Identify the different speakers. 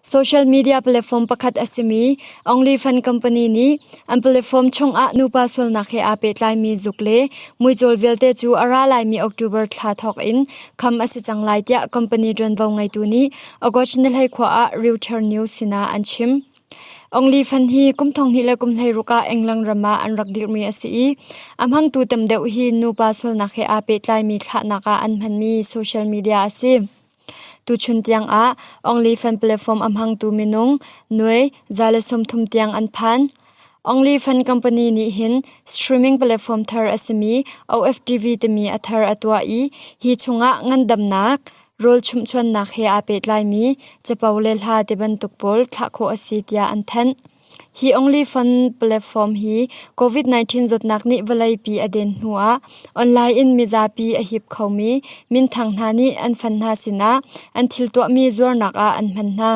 Speaker 1: Social media platform pakhat a simi OnlyFans company nih an platform chungah nupa sualnak he aa pehtlaimi zuk le muicawl vialte cu a ra laimi October thla thawk in kham a si cang lai tiah company ṭuanvo ngeitu nih August ni 14 ah Reuters News sinah an chim. OnlyFans hi kum 2016 ah England ram ah an rak dirhmi a si i a hmangtu tam deuh hi nupa sualnak he aa pehtlaimi thlahnak ah an hmanmi social media a si. Tuchun tiangah OnlyFans platform a hmangtu minung nuai 130 tiang an phan. OnlyFans company nih hin streaming platform thar a simi OFTV timi a thar a tuah i hi chungah ngandamnak, rawl chumhchuannak he aa pehtlaimi capo le hla tibantuk pawl thlah khawh a si tiah an thanh. Hi OnlyFans platform hi COVID-19 zawtnak nih vawleipi a den hnuah online in mizapi a hip khomi minthang hna nih an fan hna sinah an thil tuahmi zuarnak ah an hman hna.